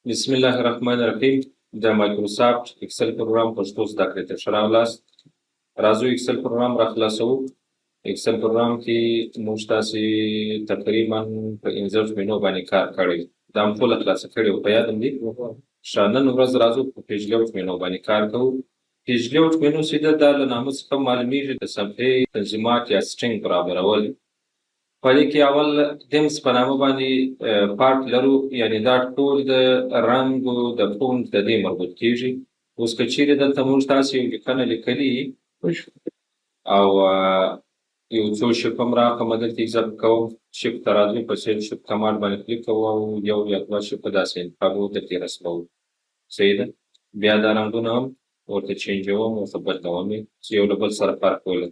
بسم الله الرحمن الرحیم. د مایکروسافټ اکسل پروګرام پښتو زده کړې ته ښه راغلاست. راځو اکسل پروګرام را خلاصوو. اکسل پروګرام کې موږ تاسې تقریبا په insert menu باندې کار کړی، دا مو ټوله خلاصه کړې وه، په یاد هم دي؟ ښه، نن ورځ راځو په page layout menu باندې کار کوو. page layout menu چې ده، دا له نامه څخه معلومیږي، د صفحې تنظیمات یا setting برابرول. په دې کې اول themes په نامه باندې part لرو، یعنی دا ټول د رنګ او د font د دې مربوط کیږي. اوس که چیرې دلته موږ تاسې یو لیکنه لیکلي او یو څو shape هم راخم دلته اضافه کوم، shape ته راځو، په سیل shape command باندې کلیک کوو او یو یا دوه shape داسې انتخابو دلته یې رسموو. صحیح ده. بیا دا رنګونه هم ورته چینجوم، ورته بدلوم یې چې یو له بل سره فرق ولري.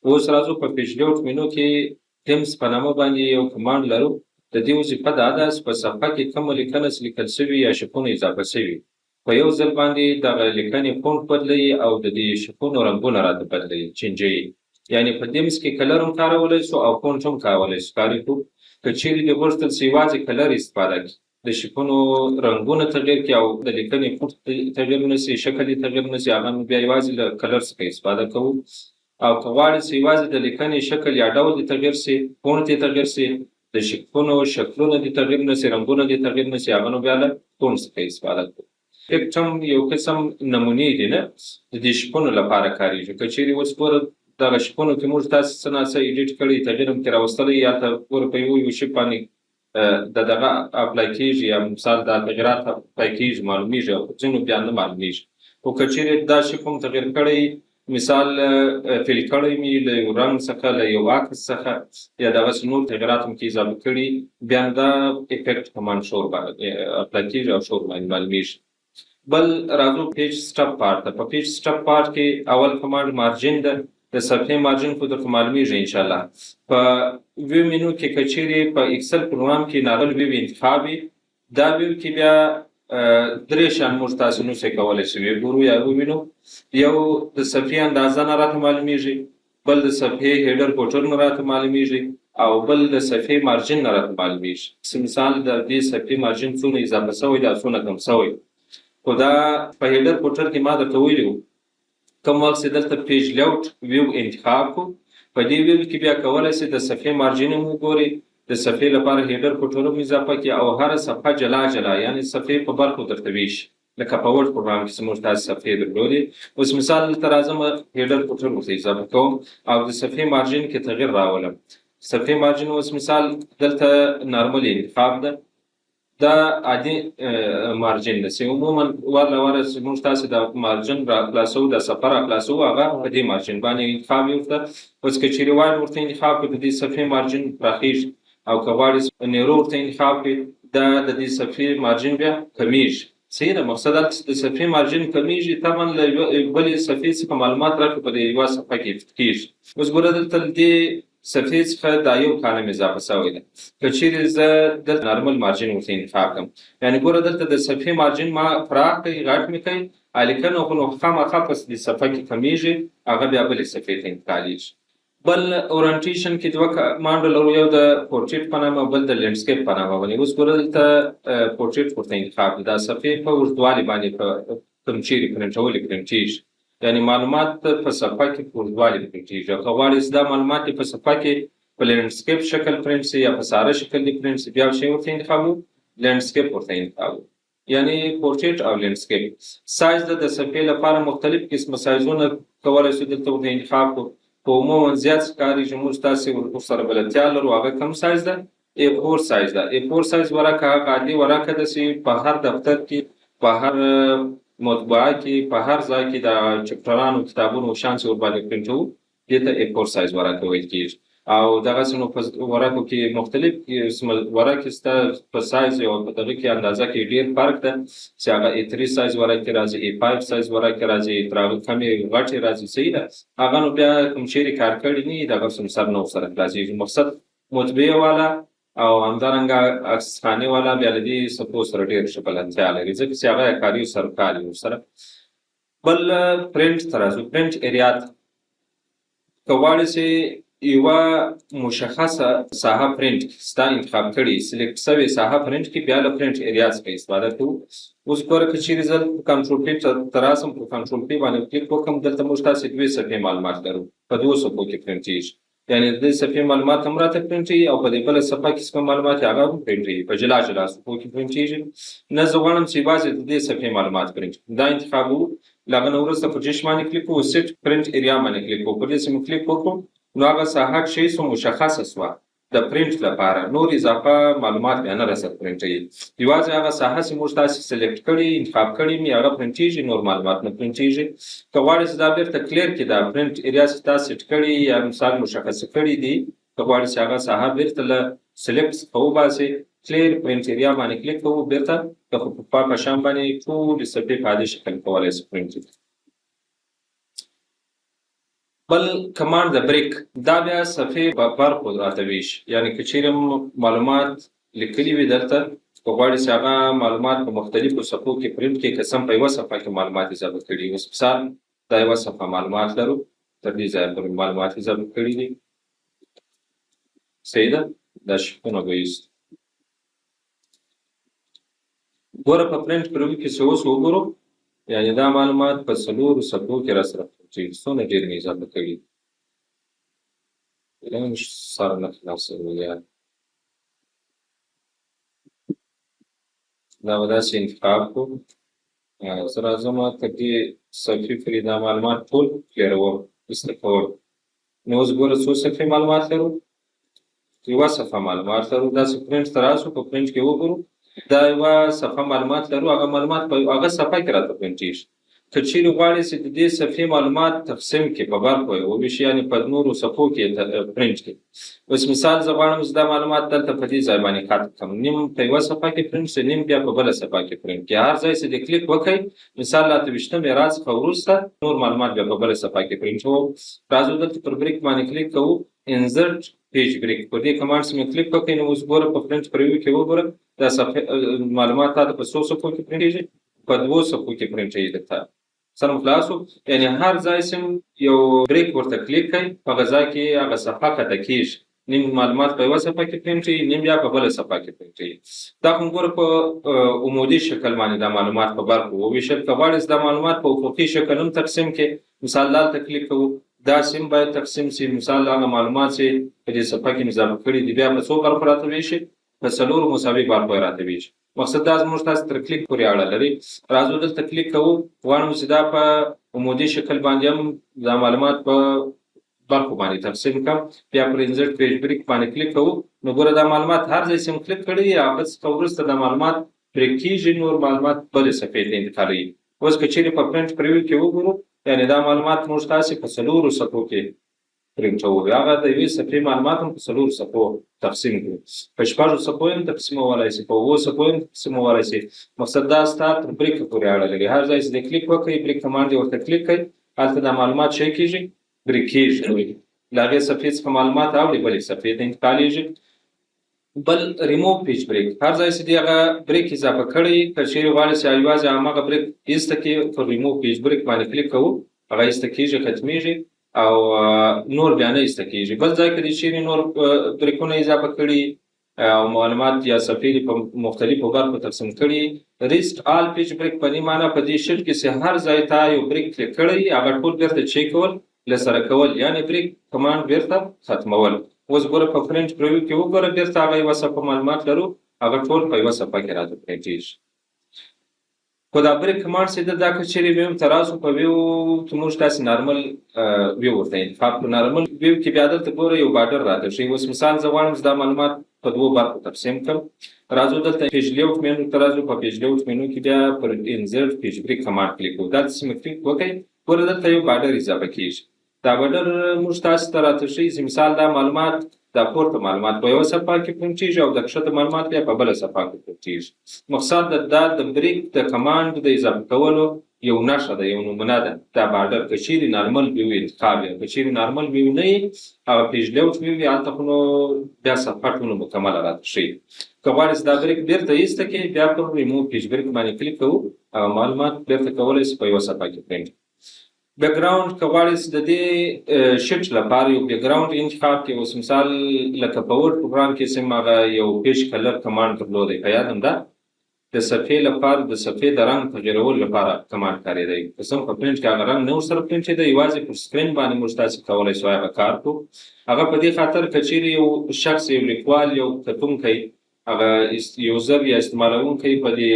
اوس راځو په page layout menu کې themes په نامه باندې یو command لرو. د دې وظیفه دا ده چې په صفحه کې کومه لیکنه چې لیکل شوي یا shape ونه اضافه شوي، په یو ځل باندې دغه لیکنې font بدلوي او د دې shape ونو رنګونه راته بدلوي، چینجوي. یعنی په themes کې color هم کارولی شو او font هم کارولی شو. کاري کو که چیرې دې غوښتل چې یوازې color استفاده کړي، د shape ونو رنګونه تغییر کړي او د لیکنې font تغییر نه شي، شکل یې تغییر نه شي، هغه نو بیا یوازې له color څخه استفاده کوو. او که غواړې چې یوازې د لیکنې شکل یا ډول دې تغییر شي، font یې تغییر شي، د shape ونو شکلونه دې تغییر نه شي، رنګونه دې تغییر نه شي، هغه نو بیا له font څخه استفاده کوو. effect هم یو قسم نمونې دي، نه د دې shape ونو لپاره کارېږي. که چیرې اوس ګوره دغه shape ونو کې موږ تاسې څه ناڅه edit کړی، تغییر هم کې راوستلی، یا ته ګوره په یو یو shape باندې د دغه apply کېږي، یا مثال دا تغییرات apply کېږي، معلومیږي، او ځینو بیا نه معلومیږي. خو که چیرې دا shape هم تغییر کړی، مثال fill کړی مې له یو رنګ څخه، له یو عکس څخه، یا دغسې نور تغییرات هم کې اضافه کړي، بیا دا effect command شور باندې apply کېږي او شور باندې معلومیږي. بل راځو page setup part ته. په page setup part کې اول command margin ده. د صفحې margin خو درته معلومیږي انشاءالله. په view menu کې که چیرې په اکسل پروګرام کې normal view انتخاب وي، دا view کې بیا درې شیان موږ تاسې نو څه کولی شو وګورو یا ووینو. یو د صفحې اندازه نه راته معلومیږي، بل د صفحې header footer نه راته معلومیږي، او بل د صفحې margin نه راته معلومیږي. چې مثال د دې صفحې margin څونه اضافه شوی دی او څونه کم شوی. خو دا په header footer کې ما درته ویلي وو، کوم وخت چې دلته page layout view انتخاب کړو، په دې view کې بیا کولی شئ د صفحې margin هم وګورئ، د صفحې لپاره header footer هم اضافه کړي، او هره صفحه جلا جلا، یعنی صفحې په برخو درته ویشي، لکه په Word پروګرام کې چې موږ تاسې صفحې درلودې. اوس مثال دلته راځم، header footer ورته اضافه کوم او د صفحې margin کې تغییر راولم. صفحې margin اوس مثال دلته normal انتخاب ده، دا عادي margin ده چې عموما وار له واره چې موږ تاسې دا margin را خلاصوو، دا صفحه را خلاصوو، هغه په دې margin باندې انتخاب یې ورته. اوس که چیرې wide ورته انتخاب کړو، د دې صفحې margin پراخېږي، او که غواړې narrow ورته انتخاب کړي، دا د دې صفحې margin بیا کمیږي. صحیح ده. مقصد دا چې د صفحې margin کمیږي، طبعا له بلې صفحې څخه معلومات راکړي په دې یوه صفحه کې fit کېږي. اوس ګوره دلته له دې صفحې څخه دا یو column اضافه شوی دی. که چیرې زه دلته normal margin ورته انتخاب کړم، یعنی ګوره دلته د صفحې margin ما پراخ کړی، غټ مې کړی، لیکنه خو نو خامخا په دې صفحه کې کمیږي، هغه بیا بلې صفحې ته انتقالېږي. بل orientation کې دوه command لرو، یو د پورټریټ په نامه، بل د landscape په نامه باندې. اوس ګوره دلته پورټریټ ورته انتخاب دی، دا صفحې په اوږدوالي باندې په کوم چیرې پرنټولې پرنټېږي، یعنی معلومات په صفحه کې په اوږدوالي پرنټېږي. او که غواړې چې دا معلومات په صفحه کې په landscape شکل پرنټ شي یا په ساده شکل دې پرنټ شي، بیا شی ورته انتخابو، landscape ورته انتخابو، یعنی پورټریټ او landscape. سایز د صفحې لپاره مختلف قسمه سایزونه کولی شو دلته ورته انتخاب کړو. خو عموما زیات کارېږي موږ تاسې ورسره بلدتیا لرو، هغه کوم سایز ده؟ A4 سایز ده. A4 سایز ورقه هغه عادي ورقه ده چې په هر دفتر کې، په هر مطبعه کې، په هر ځای کې د chapter انو کتابونو شان چې ورباندې پرنټوو، دې ته A4 سایز ورقه ویل کېږي. او دغسې نو په ورقو کې مختلف قسمه ورقې شته، په سایز او په دغه کې اندازه کې ډېر فرق ده، چې هغه A3 سایز ورقې راځي، A5 سایز ورقې راځي، تر هغه کمې غټې راځي. صحیح ده. هغه نو بیا کوم چیرې کار کړی نه وي، دغه سر نه ورسره خلاصېږي. مقصد مطبعې والا او همدارنګه عکسخانې والا بیا له دې صفحو سره ډېر ښه بلدتیا لري، ځکه چې هغه کاري سرکار وي ورسره. بل پرنټ ته راځو، print area ته. که غواړې چې یوه مشخصه ساحه پرینټ کړي، ستا انتخاب کړي select سوې ساحه پرینټ کړي، بیا له print area څخه استفاده کوو. اوس ګوره که چیرې زه control P ته راسم، پر control P باندې کلیک وکړم، دلته موږ تاسې دوې صفحې معلومات لرو، په دوو صفحو کې پرینټېږي. یعنې د دې صفحې معلومات هم راته پرینټېږي او په دې بله صفحه کې چې کوم معلومات دي هغه هم پرینټېږي، په جلا جلا صفحو کې پرینټېږي. نه، زه غواړم چې یوازې د دې صفحې معلومات پرینټ کړم. دا انتخابوو، له هغه نه وروسته پر جش باندې کلیک کوو، set print area باندې کلیک کوو. پر دې چې مې کلیک وکړو نو هغه ساحه کښې سو مشخصه سوه د پرینټ لپاره، نور اضافه معلومات بیا نه راسره پرینټوي. یوازې هغه ساحه چې موږ تاسې select کړي، انتخاب کړي مې، هغه پرینټېږي، نور معلومات نه پرینټېږي. که غواړې چې دا بېرته clear کړي، دا print area چې تاسې set کړي یا مثال مشخصه کړي دي، که غواړې چې هغه ساحه بېرته له select څخه وباسې، clear print area باندې کلیک کوو، بېرته د پخوا په شان باندې ټولې صفحې په عادي شکل کولی شي پرینټ کړي. بل command د break، دا بیا صفحې په برخو راته ویشي. یعنې که چیرې معلومات لیکلي وي دلته، که غواړي چې هغه معلومات په مختلفو صفحو کې پرینټ کړي، که څه هم په یوه صفحه کې معلومات اضافه کړي. اوس مثال دا یوه صفحه معلومات لرو، تر دې ځایه پورې معلومات اضافه کړي دي، صحیح ده. دا شیټونه به ایستو. ګوره په print preview کې چې اوس وګورو، یعنې دا معلومات په څلورو صفحو کې راسره پرینټېږي. څونه ډېر مې اضافه کړي دي، سر نه خلاصوي یار. دا به داسې انتخاب کړو. زه راځم تر دې صفحې پورې دا معلومات ټول clear وم، ایسته کوم. نو اوس ګوره څو صفحې معلومات لرو، یوه صفحه معلومات لرو. داسې پرینټ ته راسو، په پرینټ کې وګورو، دا یوه صفحه معلومات لرو، هغه معلومات په هغه صفحه کې راته پرینټېږي. که چیرې غواړې چې د دې صفحې معلومات تقسیم کړي، په برخو یې وویشي، یعنې په نورو صفحو کې پرینټ کړي. اوس مثال زه غواړم چې دا معلومات دلته په دې ځای باندې cut کړم، نیم په یوه صفحه کې پرینټ شي، نیم بیا په بله صفحه کې پرینټ کړي. هر ځای چې د کلیک وکړئ، مثال له 28 ارا څخه وروسته نور معلومات بیا په بله صفحه کې پرینټ کوو. راځو دلته پر break باندې کلیک کوو، insert page break، پر دې command چې مې کلیک وکړئ، نو اوس ګوره په print preview کې وګوره دا صفحه معلومات تاته په څو صفحو کې پرینټېږي، په دوو صفحو کې پرینټېږي. درته سره خلاص شو. یعنې هر ځای چې یو break ورته کلیک کړئ، په هغه ځای کې هغه صفحه قطع کېږي. نیم معلومات په یوه صفحه کې پرینټېږي، نیم بیا په بله صفحه کې پرینټېږي. دا خو ګوره په عمودي شکل باندې دا معلومات په برخو وویشل. که غواړې چې دا معلومات په افقي شکل هم تقسیم کړې، مثال دلته کلیک کوو، دا سیم باید تقسیم شي. مثال هغه معلومات چې په دې صفحه کې مې اضافه کړي دي، بیا په څو برخو راته ویشي، په څلورو مساوي برخو یې راته ویشي. مقصد دا زموږ تاسو تر کلیک پورې اړه لري. راځو دلته کلیک کوو، غواړم چې دا په عمودي شکل باندې هم دا معلومات په برخو باندې تقسیم کړم. بیا پر insert page break باندې کلیک کوو، نو ګوره دا معلومات هر ځای چې هم کلیک کړي، هغه څخه وروسته دا معلومات break کېږي، نور معلومات بلې صفحې ته انتقالوي. اوس که چیرې په print preview کې وګورو، یعنې دا معلومات موږ تاسې په څلورو صفحو کې پرینټوو. هغه د یوې صفحې معلومات هم په څلورو صفحو تقسیم کړو، په شپږو صفحو یې هم تقسیمولای شي، په اوو صفحو یې هم تقسیمولای شي. مقصد دا ستا تر break پورې اړه لري. هر ځای چې د کلیک وکړئ، break command یې ورته کلیک کړئ، هلته دا معلومات ښه کېږي، break کېږي. له هغې صفحې څخه معلومات اوړي، بلې صفحې ته انتقالېږي. بل ریموو پیج بریک، هر ځای چې دی هغه break اضافه کړی، که چیرې غواړې چې یوازې هماغه break ایسته کړي، پر ریموو پیج بریک باندې کلیک کوو، هغه ایسته کېږي، ختمېږي او نور بیا نه ایسته کېږي. بل ځای که دې چیرې نور break ونه اضافه کړي او معلومات یا صفحې دې په مختلفو برخو تقسیم کړي، reset all page break په دې معنی په دې sheet کې چې هر ځای ته یو break کلیک کړی، هغه ټول بېرته چک کول، له سره کول، یعنې break command بېرته ختمول. اوس ګوره په print preview کې وګوره، بېرته هغه یوه صفحه معلومات لرو، هغه ټول په یوه صفحه کې راته پرینټېږي. خو دا break command چې ده، دا که چیرې view ته راسو، په view کې موږ تاسې normal view ورته انتخاب کړو. normal view کې بیا دلته ګوره یو border راته ښیي. اوس مثال زه غواړم چې دا معلومات په دوو برخو تقسیم کړم. راځو دلته page layout menu ته راځو، په page layout menu کې بیا پر insert page break command کلیک کوو. دلته چې مې کلیک وکړئ، ګوره دلته یو border اضافه کېږي. دا border موږ تاسو ته راته ښیي چې مثال دا معلومات، دا پورته معلومات په یوه صفحه کې پرینټ کېږي او د کښته معلومات بیا په بله صفحه کې پرینټ کېږي. مقصد دا د break د command د اضافه کولو یو نښه ده، یو نمونه ده. دا border که چیرې normal view انتخاب یا که چیرې normal view نه وي، هغه page layout view وي، هلته خو نو بیا صفحه ټوله مکمله راته ښیي. که غواړې چې دا break بېرته ایسته کړې، بیا پر ریموو پیج بریک باندې کلیک کوو، هغه معلومات بېرته کولی شي په یوه صفحه کې پرینټ. Background که غواړې چې د دې sheet لپاره یو background انتخاب کړې، اوس مثال لکه په Word پروګرام کې چې هغه یو page color command درلودی، په یاد هم ده، د صفحې لپاره د صفحې د رنګ تغیرولو لپاره command کارېدی. که څه هم په پرنټ کې هغه رنګ نه ورسره پرنټ کېده، یوازې پر screen باندې موږ تاسې کولی شو هغه کار کړو. هغه په دې خاطر که چیرې یو شخص، یو لیکوال، یو کتونکی، هغه user یا استعمالوونکی په دې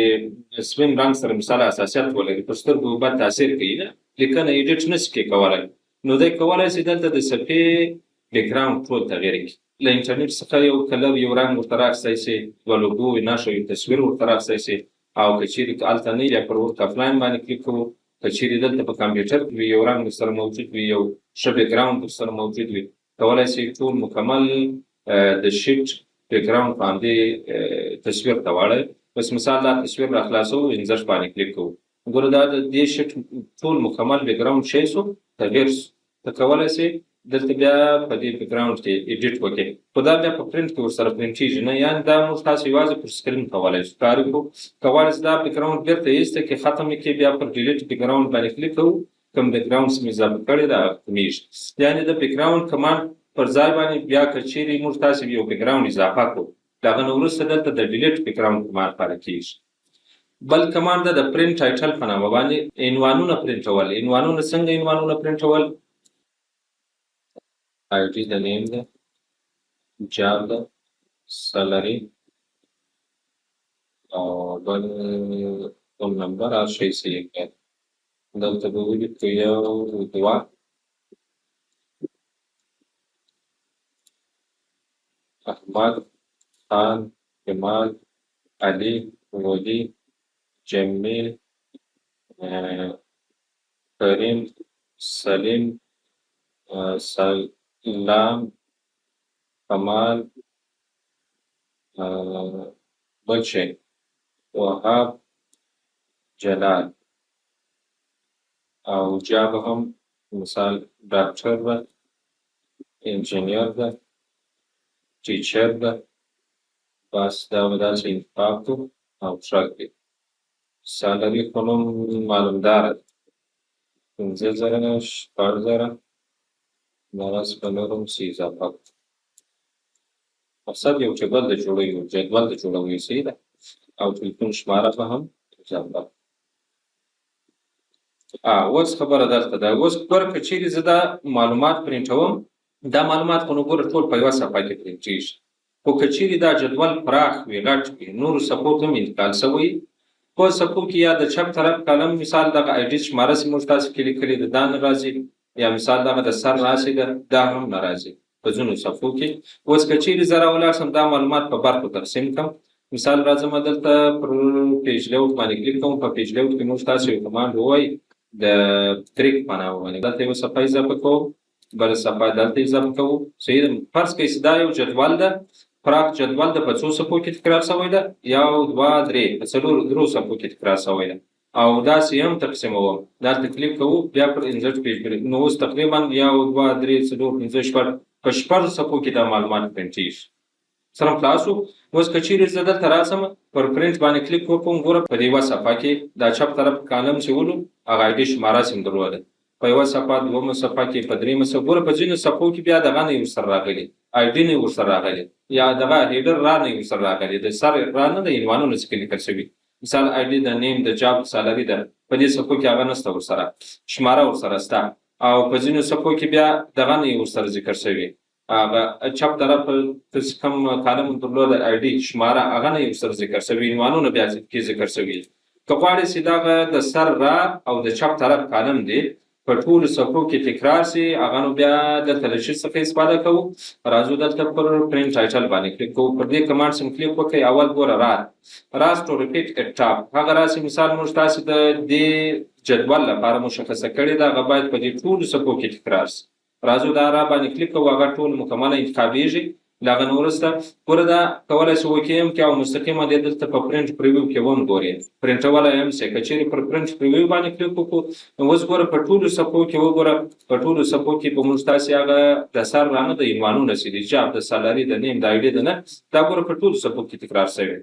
سپین رنګ سره مثال حساسیت ولري، پر سترګو بد تاثیر کوي، نه لیکنه edit نه شي کولی، نو دی کولی شي دلته د صفحې background ټول تغیر کړي. له انټرنیټ څخه یو color، یو رنګ ورته راخیستی شي، یوه لوګو، نښه، یو تصویر ورته راخیستی شي. او که چیرې هلته نه، بیا پر work offline باندې کلیک کوو. که چیرې دلته په کمپیوټر کې وي، یو رنګ ورسره موجود وي، یو ښه background ورسره موجود وي، کولی شي ټول مکمل د sheet background په همدې تصویر ته واړوي. بس مثال دا تصویر را خلاصوو، insert باندې کلیک کوو، ګوره دا د دې sheet ټول مکمل background شی شو، تغیر شو. ته کولی شې دلته بیا په دې background کې edit وکړې، خو دا بیا په پرنټ کې ورسره پرنټېږي نه، یعنې دا موږ تاسو یوازې پر screen کولی شو کار وکړو. که غواړې چې دا background بېرته ایسته کړې، ختم یې کړې، بیا پر delete background باندې کلیک کوو، کوم background چې مې اضافه کړی دا ختمېږي. یعنې د background command پر ځای باندې بیا که چیرې موږ تاسو یو background اضافه کړو، د هغه نه وروسته دلته د delete background command فعاله کېږي. بل command ده د print title په نامه باندې عنوانونه پرنټول. عنوانونه څنګه عنوانونه پرنټول؟ ID د name ده، job ده، salary او بل phone number، هر شی صحیح کړی. دلته به ولیکو یو دوه احمد، خان، کمال، علي، ولي، جمیل، کریم، سلیم، سلام، کمال، بل شی وهاب، جلال. او job هم مثال ډاکټر ده، انجینر ده، teacher ده. بس دا به داسې انتخاب کړو او ټرک دی. Salary خو نوم معلومداره ده، 5000، 6000، دغسې به نور هم څه اضافه کړو. مقصد یو table د جوړوي، یو جدول د جوړوي، صحیح ده. او ټلیفون شماره به هم اضافه کړو. اوس خبره دلته ده. اوس ګوره که چیرې زه دا معلومات پرنټوم، دا معلومات خو نو ګوره ټول په یوه صفحه کې پرنټېږي، خو که چیرې دا جدول پراخ وي، غټ وي، نورو صفحو ته هم انتقال شوی، په صفحو کې یا د چپ طرف column مثال دغه ID شماره چې موږ تاسو کې لیکلې ده دا نه راځي، یا مثال دغه د سر راسي ده دا هم نه راځي په ځینو صفحو کې. اوس که چیرې زه راولاړ شم دا معلومات په برخو تقسیم کړم، مثال راځم دلته پر page layout باندې کلیک کوم. په page layout کې موږ تاسو یو command ووایي د break په نامه باندې، دلته یوه صفحه اضافه کوو، بله صفحه دلته اضافه کوو. صحیح ده. فرض کړئ چې دا یو جدول ده، پراخ جدول ده، په څو صفحو کې تکرار شوی ده؟ یو، دوه، درې، په څلورو درو صفحو کې تکرار شوی ده. او داسې یې هم تقسیموم، دلته کلیک کوو، بیا پر insert page break. نو اوس تقریبا یو، دوه، درې، څلور، پنځه، شپږ، په شپږو صفحو کې دا معلومات پرنټېږي. سره خلاص شو. اوس که چیرې زه دلته راسم پر پرنټ باندې کلیک وکړم، ګوره په دې یوه صفحه کې دا چپ طرف column چې ولو هغه ID شماره چې هم درلوده، په یوه صفحه، دویمه صفحه کې، په درېیمه صفحه، ګوره په ځینو صفحو کې بیا دغه نه ورسره راغلي، ID نه ورسره راغلي، یا دغه header را نه ورسره راغلي، د سر را نه د عنوانونو څخه لیکل شوي. مثال ID د name د job salary ده، په دې صفحو کې هغه نشته ورسره، شماره ورسره شته. او په ځینو صفحو کې بیا دغه نه ورسره ذکر شوي، هغه چپ طرف ته چې کوم column درلود ID شماره هغه نه ورسره ذکر شوي، عنوانونه بیا کې ذکر شوي. که غواړې چې دغه د سر را او د چپ طرف column دی په ټولو صفحو کې تکرار شي، هغه نو بیا دلته له sheet څخه استفاده کوو. راځو دلته پر print title باندې کلیک کوو، پر دې command سم کلیک وکړئ. اول ګوره rows to repeat at top، هغه راسي مثال موږ تاسې د دې جدول لپاره مشخصه کړې ده، هغه باید په دې ټولو صفحو کې تکرار شي. راځو دا را باندې کلیک کوو، هغه ټول مکمله انتخابېږي. له هغه نه وروسته ګوره دا کولی شو okay هم کړي او مستقیماً دې دلته په print preview کې هم ګورې، پرنټولی هم شي. که چیرې پر print preview باندې کلیک وکړو، نو اوس ګوره په ټولو صفحو کې وګوره، په ټولو صفحو کې به موږ تاسې هغه د سر رانه د عنوانونه چې د job، د salary، د name، د ID د نه، دا ګوره په ټولو صفحو کې تکرار شوی.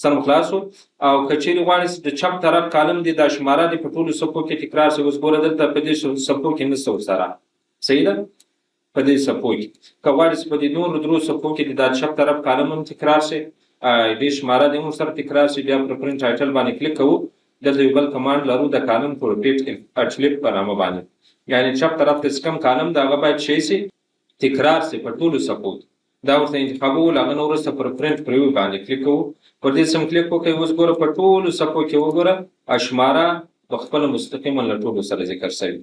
سر خلاصو. او که چیرې غواړې چې د چپ طرف کالم دی دا شماره دی په ټولو صفحو کې تکرار شي، اوس ګوره دلته په دې صفحو کې نشته ورسره، صحیح ده؟ په دې صفحو کې که غواړې چې په دې نورو درو صفحو کې دا چپ طرف کالم هم تکرار شي، دې شماره دې هم ورسره تکرار شي، بیا پر print title باندې کلیک کوو. دلته یو بل command لرو د column to repeat at left په نامه باندې، یعنې چپ طرف ته چې کوم کالم د هغه باید شی شي تکرار شي په ټولو صفحو کې. دا ورته انتخابوو، له هغه نه وروسته پر print preview باندې کلیک کوو. پر دې سم کلیک وکړئ، اوس ګوره په ټولو صفحو کې وګوره شماره په خپله مستقیما له ټولو سره ذکر شوي،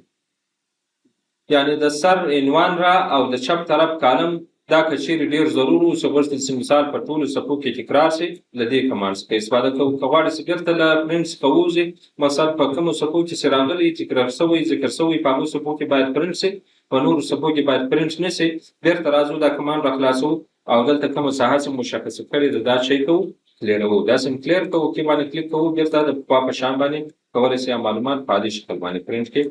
یعنې د سر عنوان را او د چپ طرف کالم دا که چیرې ډېر ضرور و چې غوښتل چې مثال په ټولو صفحو کې تکرار شي، له دې command څخه استفاده کوو. که غواړې چې بېرته له پرنټ څخه ووځي، مثلا په کومو صفحو کې چې راغلي تکرار شوی ذکر شوی په هغو صفحو کې باید پرنټ شي، په نورو صفحو کې باید پرنټ نه شي. بېرته راځو دا command راخلاصوو او دلته کومه ساحه چې مشخصه کړې ده دا شی کوو clear وو، داسې هم clear کوو، OK باندې کلیک کوو، بېرته د پخوا په شان باندې کولی شئ معلومات په عادي شکل باندې پرنټ کړئ.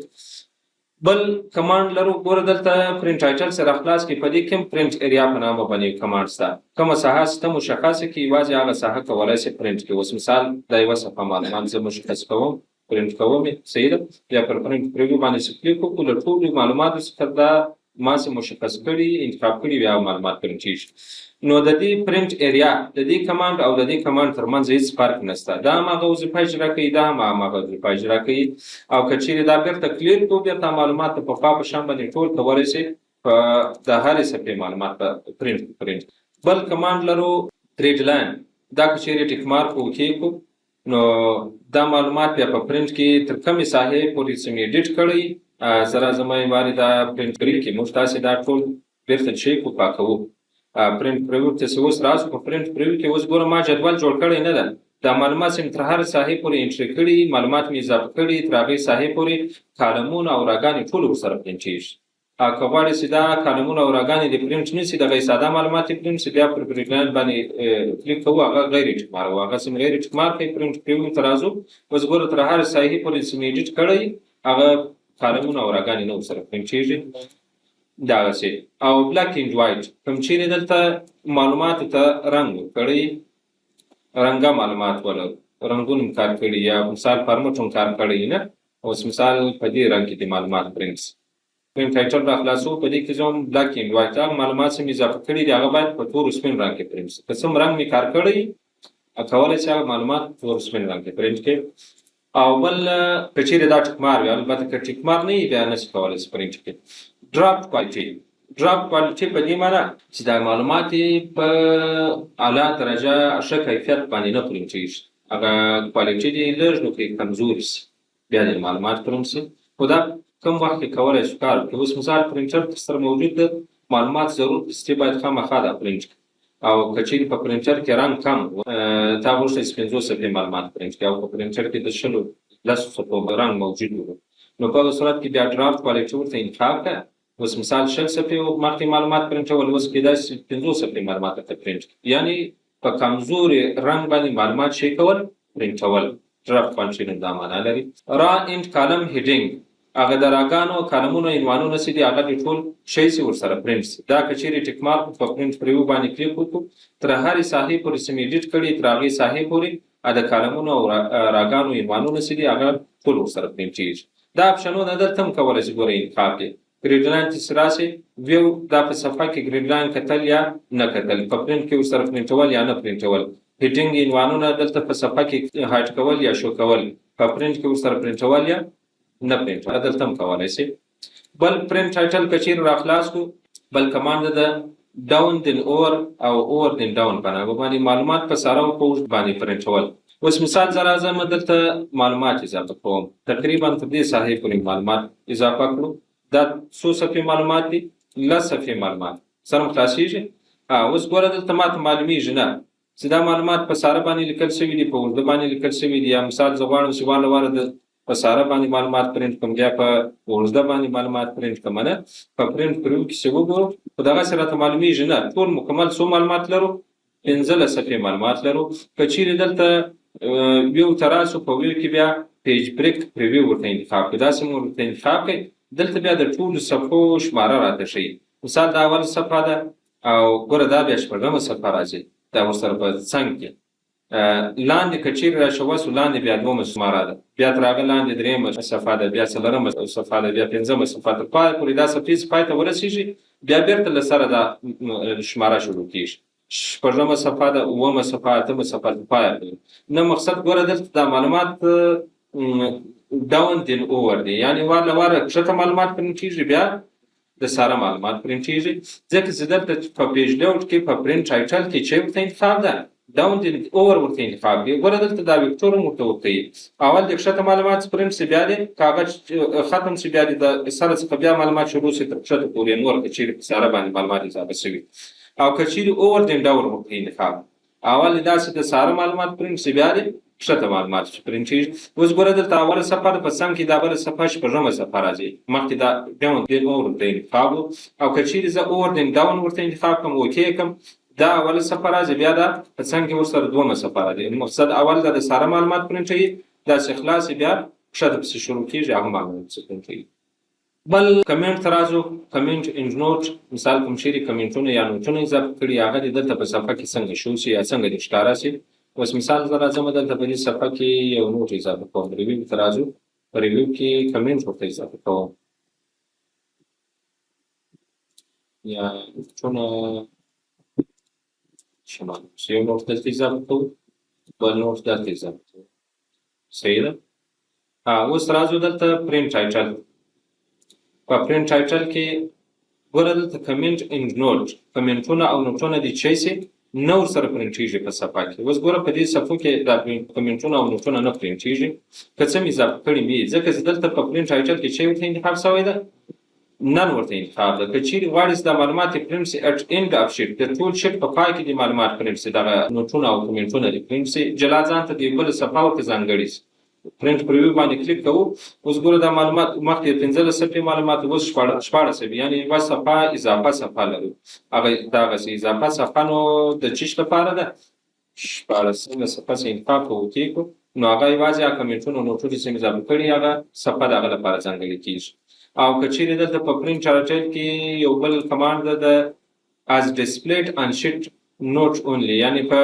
بل command لرو، ګوره دلته print title سره خلاص کړئ، په دې کې هم print area په نامه باندې command شته، کومه ساحه چې ته مشخصه کړې یوازې هغه ساحه کولی شئ پرنټ کړي. اوس مثال دا یوه صفحه معلومات زه مشخص کوم، پرنټ کوم یې، صحیح ده؟ بیا پر print preview باندې چې کلیک وکړو، له ټولو معلوماتو څخه دا ما چې مشخص کړي انتخاب کړي بیا معلومات پرنټ کېږي. نو د دې print area د دې command او د دې command ترمنځ هیڅ فرق نشته، دا هم هغه وظیفه اجرا کوي، دا هم هغه وظیفه اجرا کوي. او که چیرې دا بېرته clear کړو، بېرته معلومات په پخوا په شان باندې ټول کولی شي په د هرې صفحې معلومات په پرنټ. بل command لرو gridline، دا که چیرې tick mark OK کړو نو دا معلومات بیا په پرنټ کې تر کومې ساحې پورې چې مې edit کړی، زه راځم یوارې دا print preview کې موږ تاسې دا ټول بېرته چک کړو پاکوو. print preview ته چې اوس راشو، په print preview کې اوس ګوره ما جدول جوړ کړی نه ده، دا معلومات چې مې تر هرې ساحې پورې entry کړي، معلومات مې اضافه کړي، تر هغې ساحې پورې کالمونه او row ګانې ټول ورسره پرنټ کېږي. که غواړې چې دا کالمونه او row ګانې دې پرنټ نه شي، دغه ساده معلومات یې پرنټ شي، بیا پر gridline باندې کلیک کوو، هغه غیر tick mark وو، هغه چې مې غیر tick mark کوي print preview ته راځو. اوس ګوره تر هرې ساحې پورې چې مې edit کړی هغه کالمونه او row ګانې نه ورسره پرنټ کېږي دغسې. او black and white، کوم چیرې دلته معلوماتو ته رنګ ورکړی، رنګه معلومات ولرو، رنګونه هم کار کړي یا مثال format هم کار کړی نه، اوس مثال په دې رنګ کې د معلومات پرنټ شي. print title را خلاصو، په دې کې زه هم black and white هغه معلومات چې مې اضافه کړي دي هغه باید په تور سپین رنګ کې پرنټ شي. که څه رنګ مې کار کړی کولی شي هغه معلومات تور سپین رنګ کې پرنټ کړي. او بل که چیرې دا tick mark وي، البته که tick mark نه وي بیا نه شي کولی چې پرنټ کړي. Draft quality، draft quality په دې معنی چې دا معلومات په اعلی درجه ښه کیفیت باندې نه پرنټ کېږي، هغه quality دې لږ نو کې کمزوري شي بیا دې معلومات پرنټ شي. خو دا کوم وخت کې کولی شو کار وکړي. اوس مثال پرنټر سره موجود ده، معلومات ضرور چې باید خامخا دا پرنټ کړي. او که چیرې په پرنټر کې رنګ کم، تا غوښتل چې 50 صفحې معلومات پرنټ کړي او په پرنټر کې د 20 لسو صفحو رنګ موجود وو، نو په هغه صورت کې بیا draft quality ورته انتخاب کړه. اوس مثال 20 صفحې مخکې معلومات پرنټول، اوس کېدای شي 50 صفحې معلومات ورته پرنټ کړي، یعنې په کمزوري رنګ باندې معلومات شي کول پرنټول. Draft quality نوم دا معنا لري. Row and column heading، هغه د row ګانو کالمونو عنوانونه چې دي هغه دې ټول شی سي ورسره پرنټ سي. دا که چیرې tick mark په print preview باندې کلیک وکړو، تر هرې ساحې پورې چې مې edit کړي تر هغې ساحې پورې د کالمونو او row ګانو عنوانونه چې دي هغه ټول ورسره پرنټ کېږي. دا آپشنونه دلته هم کولی شي ګوره انتخاب دي. Gridline ته چې راشي view، دا په صفحه کې gridline کتل یا نه کتل، په پرنټ کې ورسره پرنټول یا نه پرنټول، heading عنوانونه دلته په صفحه کې hide کول یا شو کول، په پرنټ کې ورسره پرنټول یا نه پرنټ، دلته هم کولی شي. بل print title که چیرې راخلاص کړو، بل command ده down then over او over then down په نامه باندې معلومات په ساره او په اوږد باندې پرنټول. اوس مثال زه راځم دلته معلومات اضافه کوم، تقریبا تر دې ساحې پورې معلومات اضافه کړو. دا څو صفحې معلومات دي؟ 10 صفحې معلومات سره هم خلاصېږي. اوس ګوره دلته ماته معلومېږي نه چې دا معلومات په ساره باندې لیکل شوي دي، په اوږده باندې لیکل شوي دي، یا مثال زه غواړم چې وار له واره د په ساره باندې معلومات پرنټ کړم، بیا په اوږده باندې معلومات پرنټ کړم. نه په print preview کې چې وګورو خو دغسې راته معلومېږي نه. ټول مکمل څو معلومات لرو؟ 15 صفحې معلومات لرو. که چیرې دلته view ته راشو، په view کې بیا page break preview ورته انتخاب کړو، داسې مو ورته انتخاب کړئ، دلته بیا د ټولو صفحو شماره راته ښیي. مثال دا اول صفحه ده او ګوره دا بیا شپږمه صفحه راځي، دا ورسره په څنګ کې. لاندې که چیرې راشوسو، لاندې بیا دومه شماره ده، بیا تر هغه لاندې درېیمه صفحه ده، بیا څلورمه صفحه ده، بیا پنځمه صفحه، تر پایه پورې دا صفحې چې پای ته ورسېږي، بیا بېرته له سره دا شماره شروع کېږي. شپږمه صفحه ده، اوومه صفحه، اتمه صفحه، تر پایه پورې. نه مقصد ګوره دلته دا معلومات down then over دی، یعنې وار له واره کښته معلومات پرنټ کېږي، بیا د سره معلومات پرنټ کېږي. ځکه چې دلته په page layout کې په print title کې چې ورته انتخاب ده، down then over ورته انتخاب دی. ګوره دلته دا vector هم ورته ورکوي، اول د کښته معلومات پرنټ سي، بیا دې کاغذ ختم سي، بیا دې د سره څخه بیا معلومات شروع سي تر کښته پورې، نور که چیرې په سره باندې معلومات اضافه سوي. او که چیرې over then down ورته انتخاب، اول دې داسې د سره معلومات پرنټ سي، بیا دې کښته معلومات چې پرنټ کېږي. اوس ګوره دلته اوله صفحه ده، په څنګ کې دا بله صفحه شپږمه صفحه راځي، مخکې دا down then over ورته انتخاب و. او که چیرې زه over then down ورته انتخاب کړم، okay کړم، دا اوله صفحه راځي، بیا دا په څنګ کې ورسره دومه صفحه راځي. مقصد اول دا د سره معلومات پرنټوي، داسې خلاص بیا کښته پسې شروع کېږي، هغه معلومات پسې پرنټوي. بل comment ته راځو، comment and note. مثال کوم چیرې کمنټونه یا نوټونه اضافه کړي، هغه دې دلته په صفحه کې څنګه show سي یا څنګه دې ښکاره سي. اوس مثال زه راځم دلته په دې صفحه کې یو note اضافه کوم، review ته راځو، په review کې کمنټ ورته اضافه کوم یا نوټونه شمال. یو note دلته اضافه کوو، بل note دلته اضافه کوو، صحیح ده. اوس راځو دلته print title. په print title کې ګوره دلته comment and note، کمنټونه او نوټونه دي چې سي نه ورسره پرنټېږي په صفحه کې. اوس ګوره په دې صفحو کې دا کمنټونه او نوټونه نه پرنټېږي، که څه مې اضافه کړي مې، ځکه چې دلته په print title کې چې ورته انتخاب شوی ده، none ورته انتخاب ده. که چیرې غواړې چې دا معلومات یې پرنټ سي at end of sheet، د ټول sheet په پای کې دې معلومات پرنټ سي، دغه نوټونه او کمنټونه دې پرنټ سي، جلا ځان ته د بله صفحه ورته ځانګړې سي. print preview باندې کلیک کوو، اوس ګوره دا معلومات مخکې 15 صفحې معلومات اوس 16 صفحې، یعنې یوه صفحه اضافه صفحه لرو. هغه دغسې اضافه صفحه نو د چیش لپاره ده، 16 صفحه چې انتخاب کړو، okay کړو، نو هغه یوازې هغه کمنټونه نوټونه چې مې اضافه کړي هغه صفحه د هغه لپاره ځانګړې کېږي. او که چیرې دلته په print title کې یو بل command ده د as displayed on sheet note only، یعنې په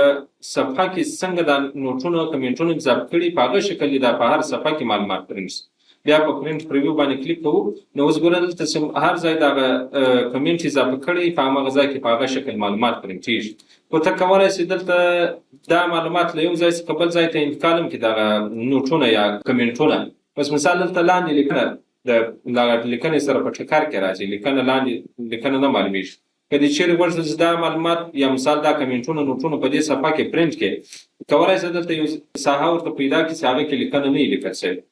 صفحه کې څنګه دا نوټونه کمنټونه اضافه کړي په هغه شکل دا په هر صفحه کې معلومات پرنټ سي. بیا په print preview باندې کلیک کوو، نو اوس ګوره دلته چې هر ځای دغه کمنټ اضافه کړي په هماغه ځای کې په هغه شکل معلومات پرنټېږي. خو ته کولی شې دلته دا معلومات له یو ځای څخه بل ځای ته انتقال هم کړي، دغه نوټونه یا کمنټونه. بس مثال دلته لاندې لیکنه د دغه لیکنې سره په ټکر کې راځي، لیکنه لاندې لیکنه نه معلومیږي. که دې چیرې غوښتل چې دا معلومات یا مثال دا کمنټونه نوټونه په دې صفحه کې پرنټ کړې، کولی شې دلته یو ساحه ورته پیدا کړي چې هغه کې لیکنه نه وي لیکل شوې،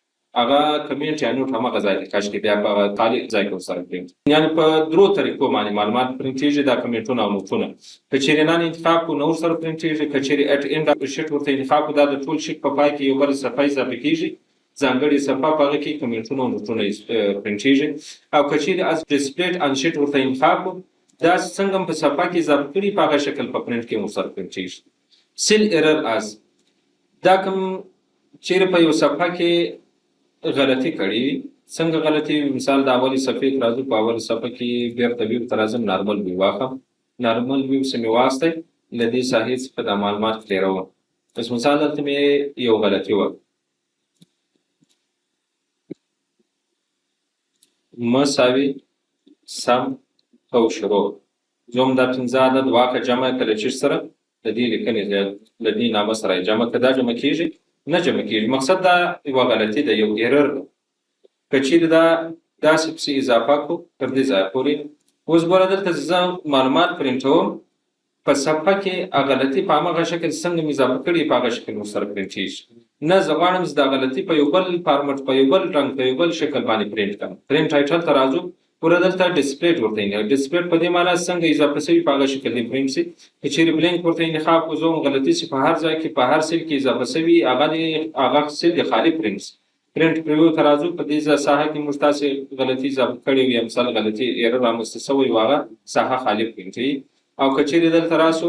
هغه کمنټ یا note هماغه ځای ته کش کړي، بیا په هغه خالي ځای کې ورسره پرنټ. یعنې په درو طریقو باندې معلومات پرنټ کېږي دا کمنټونه او نوټونه. که چیرې none انتخاب کړو نه ورسره پرنټ کېږي، که چیرې at end sheet ورته انتخاب کړو، دا د ټول sheet په پای کې یو بل صفحه اضافه کېږي، ځانګړې صفحه په هغه کې کمنټونه او نوټونه پرنټ کېږي. او که چیرې as displayed on sheet ورته انتخاب کړو، دا څنګه په صفحه کې اضافه کړي په هغه شکل په پرنټ کې ورسره پرنټ کېږي. cell error as، دا کوم چیرې په یو صفحه کې غلطي کړې وي، څنګه غلطي وي؟ مثال د اولې صفحې ته راځو، په اولې صفحه کې بېرته view ته راځم، normal view واخلم، normal view څه مې واخیستی، له دې ساحې څخه دا معلومات کلیروم. بس مثال دلته مې یو غلطي وه، مساوي سم او شروع، زه هم دا 5 عدد واخله جمع کړه له چیش سره، له دې لیکنې له دې نامه سره یې جمع کړه، دا جمع کېږي نه جمع کېږي. مقصد دا یوه غلطي ده، یو error ده. که چیرې دا داسې پسې اضافه کړو تر دې ځایه پورې، اوس ګوره دلته زه معلومات پرنټوم، په صفحه کې هغه غلطي په هماغه شکل څنګه مې اضافه کړي په هغه شکل ورسره پرنټ کېږي. نه زه غواړم چې دا غلطي په یو بل فارمټ، په یو بل رنګ، په یو بل شکل باندې پرنټ کړم. print title ته راځو، پوره دلته displayed ورته انتخاب، displayed په دې معنا څنګه اضافه شوي په هغه شکل دې پرنټ شي. که چیرې blank ورته انتخاب کړو، زه هم غلطي چې په هر ځای کې په هر cell کې اضافه شوي هغه دې هغه cell دې خالي پرنټ شي. print preview ته راځو، په دې ساحه کې موږ تاسې غلطي اضافه کړې وي، مثال غلطي error رامنځته شوی و، هغه ساحه خالي پرنټ وي. او که چیرې دلته راسو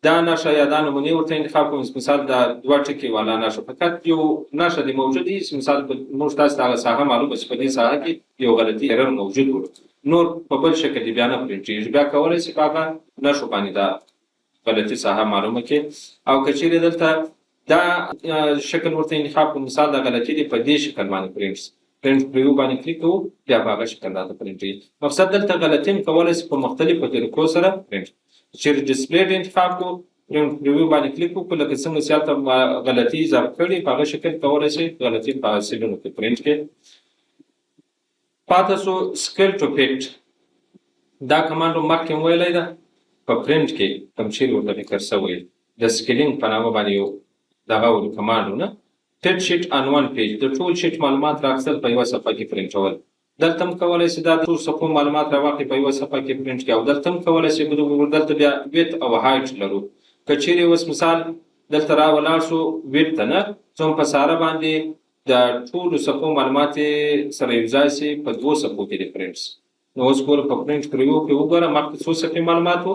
دا نښه یا دا نمونې ورته انتخاب کوم، مثال دا دوه ټکي والا نښه، فقط یو نښه دې موجود وي، مثال موږ تاسو ته هغه ساحه معلومه چې په دې ساحه کې یو غلطي error موجود و، نور په بل شکل دې بیا نه پرنټ کېږي. بیا کولی شي په هغه نښو باندې دا غلطي ساحه معلومه کړي. او که چیرې دلته دا شکل ورته انتخاب کړو، مثال دا غلطي دی په دې شکل باندې پرینټ شي، print preview باندې کلیک کوو، بیا په هغه شکل راته پرینټ وي. مقصد دلته غلطي هم کولی شي په مختلفو طریقو سره پرینټ. چیرې display انتخاب کړو، print preview باندې کلیک وکړو، لکه څنګه چې هلته غلطي اضافه کړې په هغه شکل کولی شي غلطي په سیلونو کې پرینټ کړي. پاته سو scale to fit، دا command مخکې هم ویلی ده، په پرینټ کې کوم چیرې ورته فکر سوی د scaling په نامه باندې یو دغه ول command نه، fit sheet on one page، د ټول sheet معلومات راخیستل په یوه صفحه کې پرینټول. دلته هم کولی شي دا د ټول صفحو معلومات راواخلي په یوه صفحه کې پرینټ کړي. او دلته هم کولی شي دلته بیا width او height لرو. که چیرې اوس مثال دلته را ولاړ شو width ته نه، څوم په ساره باندې د ټولو صفحو معلومات سره یو ځای شي په دوو صفحو کې دې پرینټ شي. نو اوس ګوره په print preview کې وګوره مخکې څو صفحې معلومات وو،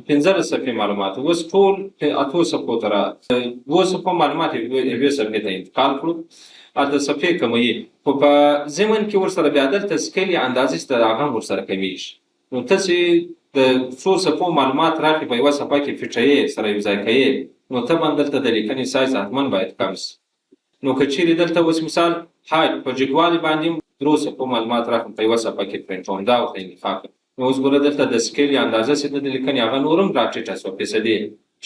15 صفحې معلومات، اوس ټول اتو صفحو ته را دوو صفحو معلومات یوې صفحې ته انتقال کړو. هلته صفحې کموي، خو په ضمن کې ورسره بیا دلته scale یا اندازې شته، هغه هم ورسره کمېږي. نو ته چې د څو صفحو معلومات راخلې په یوه صفحه کې فټوې سره یو ځای کوې، نو طبعا دلته د لیکنې سایز حتما باید کم شي. نو که چیرې دلته اوس مثال height په جګوالي باندې هم درو صفحو معلومات راخلم په یوه صفحه کې پرینټوم، دا ورته انتخاب کړم. نو اوس ګوره دلته د scale یا اندازه چې د لیکنې هغه نور هم راټیټه شوه، فیصدې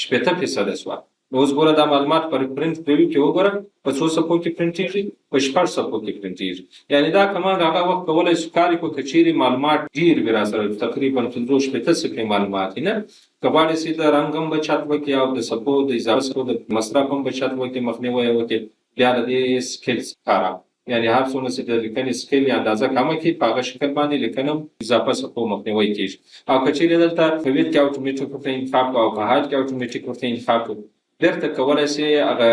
60% شوه. نو اوس ګوره دا معلومات پر print preview کې وګوره په څو صفحو کې پرینټېږي، په 6 صفحو کې پرینټېږي. یعنې دا command هغه وخت کولی شو کار یې کړو که چیرې معلومات ډېر وي راسره، تقریبا 65 صفحې معلومات وي نه، که غواړې چې د رنګ هم بچت وکړي او د صفحو د اضافه صفحو د مصرف هم بچت وکړي، مخنیوی یې وکړي، بیا له دې scale کار اخلي. یعنې هر څومره چې د لیکنې scale یا اندازه کمه کړي په هغه شکل باندې لیکنه هم اضافه صفحو مخنیوی کېږي. او که چیرې دلته په width کې اتوماتیک ورته انتخاب کړو او په height کې اتوماتیک ورته انتخاب کړو، بیرته کولی شي هغه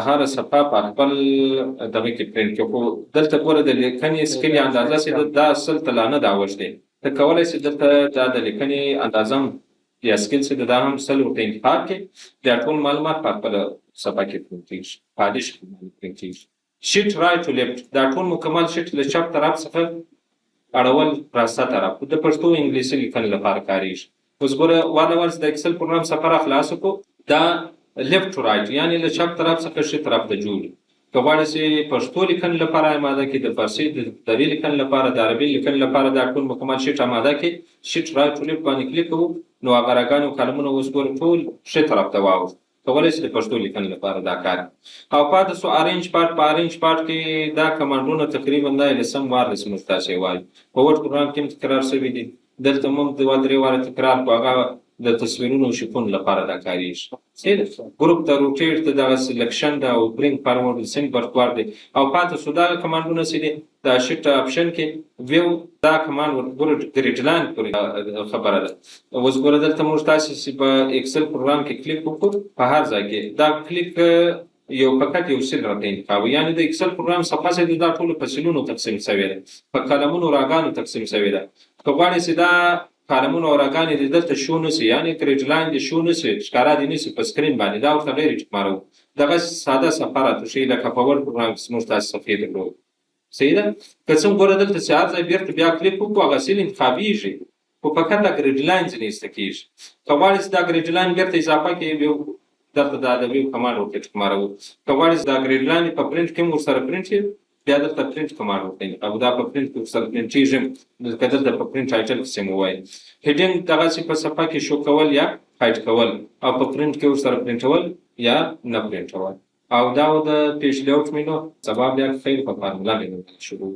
هره صفحه په خپل دغه کې پرینټ کړي. خو دلته ګوره د لیکنې scale یا اندازه چې دا 100 ته لا نه ده اوښتې، ته کولی شي دلته دا د لیکنې اندازه هم یا scale چې دا هم 100 ورته انتخاب کړي، بیا ټول معلومات په خپله صفحه کې پرینټ کېږي، په عادي شکل باندې پرینټ کېږي. sheet right to left، دا ټول مکمل sheet له چپ طرف څخه اړول راسته طرف، د پښتو انګلیسي لیکنې لپاره کارېږي. اوس ګوره واله ورځ د Excel پروګرام صفحه را خلاصه کړو، دا left to right یعنې له چپ طرف څخه ښي طرف ته جوړ. که غواړې چې پښتو لیکنې لپاره آماده کړي، د فارسي د دري لیکنې لپاره، د عربي لیکنې لپاره دا ټول مکمل sheet آماده کړي، sheet right to left باندې کلیک کوو، نو هغه row ګانې او کالمونه اوس ګوره ټول ښي طرف ته واوښت. کولی شي د پښتو لیکنې لپاره دا کار. او پاتې سو arrange part، په arrange part کې دا command ونه تقریبا دا لسم وار دی چې موږ تاسې وایو، په Word پروګرام کې هم تکرار شوي دي، دلته موږ دوه درې واره تکرار کړو، هغه د تصویرونو او shape ونو لپاره دا کارېږي. صحیح ده، group ته rotate ته دغه selection ده او bring forward send backward دی. او پاتې سو دغه command ونه چې دي دا sheet option کې view دا command ورته grid line پورې خبره ده. اوس ګوره دلته موږ تاسې چې په Excel پروګرام کې کلیک وکړو په هر ځای کې دا کلیک یو فقط یو cell راته انتخابوي، یعنې د Excel پروګرام صفحه چې دا ټولو په cell ونو تقسیم شوې ده، په کالمونو row ګانو تقسیم شوې ده. که غواړې چې دا کالمونو او row ګانې دې دلته شو نه شي، یعنې grid line دې شو نه شي، ښکاره دې نه شي په screen باندې، دا ورته غیر ټکمارو دغه ساده صفحه راته ښیي لکه په Word پروګرام کې چې موږ تاسې صفحې درلودې. صحیح ده، که څه ګوره دلته چې هر ځای بېرته بیا کلیک وکړو هغه cell انتخابېږي، خو فقط دا grid line ځینې ایسته کېږي. که غواړې چې دا grid line بېرته اضافه کړې، view دلته دا د view command ورته ټکماروو. که غواړې چې دا grid line په پرینټ کې هم ورسره پرینټ شي، بیا دلته print command ورته انتخاب، دا په پرینټ کې ورسره پرینټېږي هم، لکه دلته په print title کې چې مو وایي. heading دغسې په صفحه کې شو کول یا hide کول، او په پرینټ کې ورسره پرینټول یا نه پرینټول. او دا و د page layout menu. سبا بیا خیر په formula menu باندې شروع.